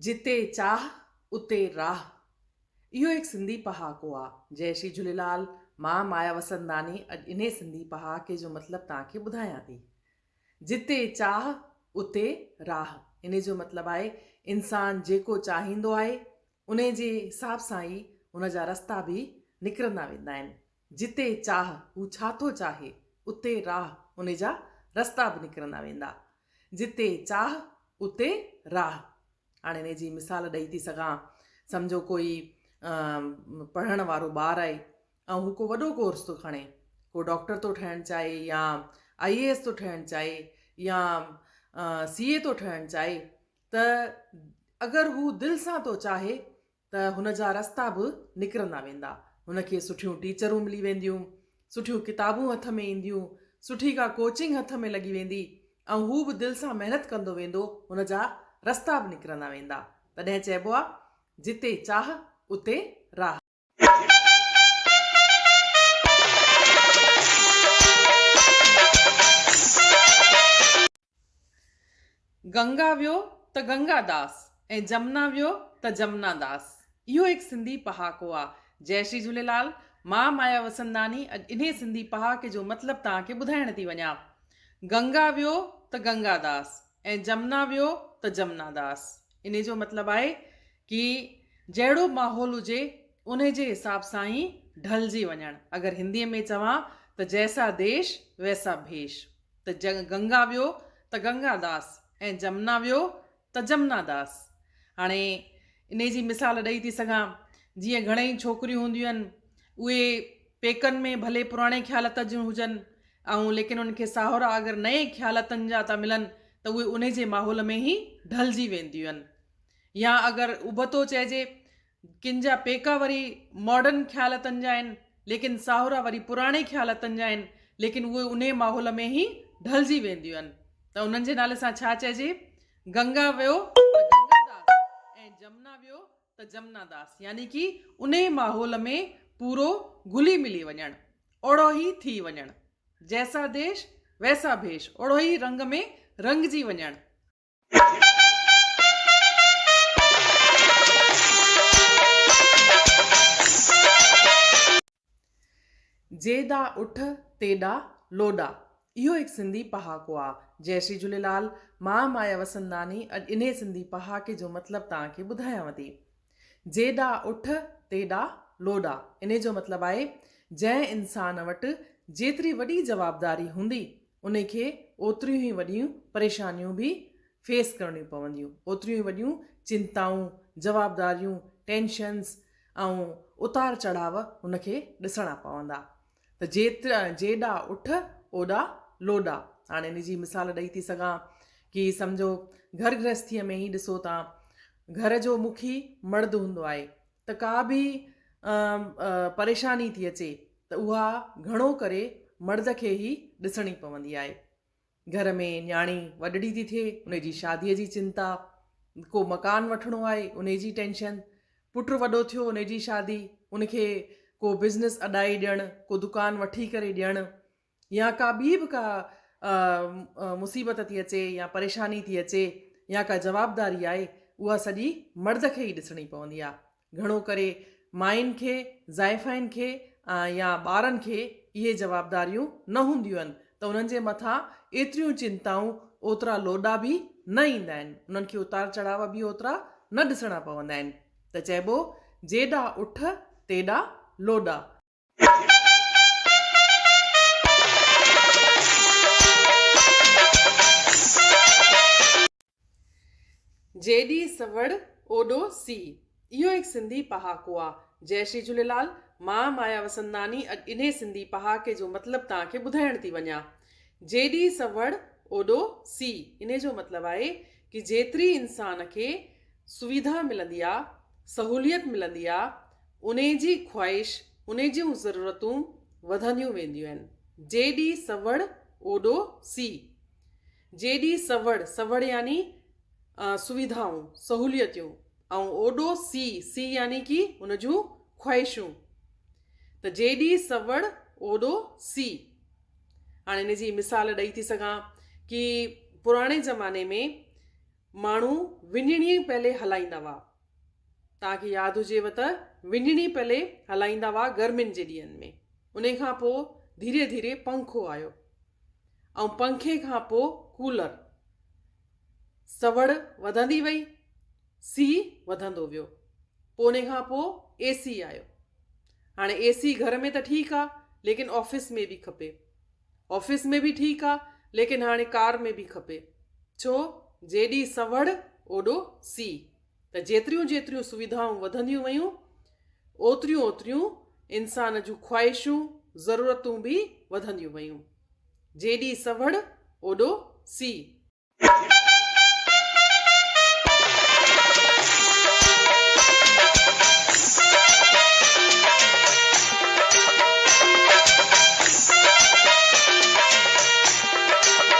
جتي چاهه اتي راهه. اهو هڪ سنڌي پهاڪو آ. جئي شري جهوليلال. مان مايا وسنداني اڄ انهي سنڌي پهاڪي جو مطلب توهان کي ٻڌايان ٿي. جتي چاهه اتي راهه. انهي جو مطلب آهي انسان جيڪو چاهيندو آهي انهي جي حساب سان ئي هن جا رستا به نڪرندا ويندا آهن. جتي چاهه، هو ڇا ٿو چاهي، اتي راهه، انهي جا رستا به نڪرندا ويندا. جتي چاهه، اتي راهه. هاڻي انهي جي مثال ڏئي ٿي سگهان، سمجهو ڪوئي پڙهڻ وارو ٻار آهي ۽ هو ڪو وڏو ڪورس ٿو کڻي، ڪو ڊاڪٽر ٿو ٺهڻ چاهي يا آء اي ايس ٿو ٺهڻ چاهي يا سي اي ٿو ٺهڻ چاهي ته اگر هو دل سان ٿو چاهي ته هن جا رستا به نڪرندا ويندا. هن کي سٺيون ٽيچرون ملي وينديون، سٺيون ڪتابون هٿ ۾ اينديون، سٺي ڪا ڪوچنگ هٿ ۾ لڳي ويندي ۽ هو به دل سان محنت ڪندو ويندو، هن جا رستا به نڪرندا ويندا. تڏهن چئبو آ، جتي چاهه اتي راهه. گنگا ويو ته گنگا داس ۽ جمنا ويو ته جمنا داس. اهو هڪ سنڌي پهاڪو آ. جئي شري جهوليلال. مان مايا وسنداني اڄ انهي سنڌي پهاڪي جو مطلب توهان کي ٻڌائڻ ٿي وڃان. گنگا ويو ته گنگا داس ۽ جمنا ويو ته جمنا داس. انهي جو مطلب آهي ڪي جهڙو ماحول هجي انهي جي حساب سان ئي ڍلجي وڃڻ. اگر هندي ۾ چوان ته جيسا ديش ويسا ڀيش. ته گنگا ويو ته گنگا داس ۽ جمنا ويو ته جمنا داس. هاڻي انهي جي مثال ڏئي ٿي سگهان جيئن گهڻئي ڇوڪريون هونديون آهن اهي پيڪن ۾ ڀلي پراڻي خيالت جون هجن ۽ ليڪن انهن کي ساهورا اگر نئين خيالتن جا ٿا ملن ته اهي انهي جي ماحول ۾ ئي ڍلجي وينديون آهن يا اگر ابتو چئجي ڪن جا پيڪا وري ماڊرن خيالتن جا آهن، ليڪن ساهورا وري پراڻي خيالتن جا آهن، ليڪن اهي انهي ماحول ۾ ئي ڍلجي وينديون آهن ته انهن جي نالي سان ڇا چئجي؟ گنگا ويو ته گنگا داس ۽ جمنا ويو ته جمنا داس يعني ڪي انهي ماحول ۾ پورو گهلي ملي وڃڻ، اوڙو ئي ٿي وڃڻ. جيسا ديش ويسا ڀيش، اوڙو ئي رنگ ۾ رڱجي وڃڻ. جيڏا اٺ تيڏا لوڏا اهو هڪ سنڌي پهاڪو آ. جئي شري جهوليلال مان مايا وسنداني اڄ انهي سنڌي پهاڪي جو مطلب توهان کي ٻڌايانو ٿي. جيڏا اٺ تيڏا لوڏا انهي جو مطلب آهي جنهن انسان وٽ جيتري وڏي جوابداري هوندي انهي کي اوتريون ئي وڏيون پريشانيون به فيس ڪرڻيون پونديون، اوتريون ئي وڏيون چنتائون، جوابداريون، ٽينشنز ۽ اتار چڙهاء هن کي ڏسڻا پوندا ته جيترا جيڏا اٺ اوڏا لوڏا. هاڻي ان جي مثال ڏئي ٿي سگهان ڪي سمجهو گهر گرهستيء ۾ ئي ڏسو تان گهر جو مکي مرد هوندو آهي ته ڪا به پريشاني ٿي اچي ته اها گهڻو ڪري مرد کي ئي ڏسڻي پوندي آهي. گهر ۾ نياڻي وڏڙي ٿي ٿئي، ان جي شاديء جي چنتا، ڪو مڪان وٺڻو آهي، ان جي ٽينشن، پٽ وڏو ٿيو، ان جي شادي، ان کي ڪو بزنس اڏائي ڏيڻ، ڪو دڪان وٺي ڪري ڏيڻ يا ڪا ٻي به ڪا مصيبت ٿي اچي يا پريشاني ٿي اچي يا ڪا جوابداري آهي، اها سڄي مرد کي ئي ڏسڻي پوندي آهي. گهڻو ڪري ماين کي، زائفائن کي يا ٻارن کي اهي جوابداريون نه هونديون آهن ته انهن جي مٿان ايتريون چنتائون، اوترا لوڏا به نه ايندا آهن، انهن کي اتار چڙهاء به اوترا نه ڏسڻا پوندا آهن ته چئبو جيڏا اٺ تيڏا لوڏا. جيڏي سوڙ اوڏو سي. اهو هڪ سنڌي پهاڪو آ. جئي شري جهوليلال. مان مايا وسنداني اڄ انهي سنڌي پهاڪي جو مطلب توهان کي ٻڌائڻ ٿي وڃان. جيڏي سوڙ اوڏو سي. انهي جو مطلب آهي ڪي جيتري انسان کي سويڌا ملندي آ، سهوليت ملندي آ، انهي جي خواهش، انهي جون ضرورتون وڌنديون وينديون آهن. جيڏي سوڙ اوڏو سي. جيڏي سوڙ، سوڙ يعني سويڌائون، سهوليتون، ۽ اوڏو سي، سي يعني ڪي ان جون خواهشون. ته جيڏي سوڙ اوڏو سي. هاڻي ان جي مثال ڏئي ٿي سگهان ڪي پراڻي زماني ۾ ماڻهو وڃڻي پهلي هلائيندا هئا. توهان کي ياد هجيو ته وڃڻي پهلي هلائيندا هئا گرمين جي ڏينهن ۾. انهي کان پوء ڌيري ڌيري پنکو آيو ۽ پنکي کان پوء ڪولر. سوڙ وڌندي وئي، سيء وڌندو ويو. پوء انهي کان پوء اي سي آيو. هاڻي اي سي گهر ۾ ته ٺيڪ آ ليڪن آفيس ۾ به کپي. آفيس ۾ به ٺيڪ آ ليڪن هاڻي ڪار ۾ به کپي. ڇو جيڏي سوڙ اوڏو سيء. ته جيتريون جيتريون سويڌائون وڌنديون ويون اوتريون اوتريون انسان جون خواهشون، ضرورتون به وڌنديون ويون. جيڏي سوڙ اوڏو سيء.